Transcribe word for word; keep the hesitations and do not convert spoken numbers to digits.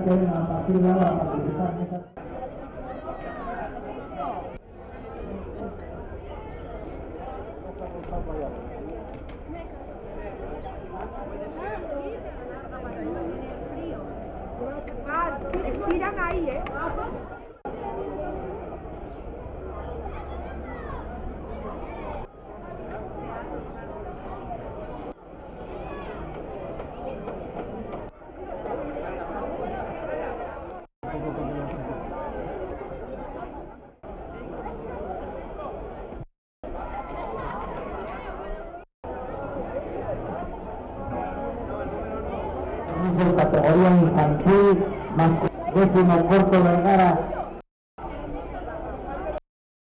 Pueden a partir de ahora participar en esa. Estiran ahí, ¿eh? En categoría infantil, más décimo cuarto Vergara,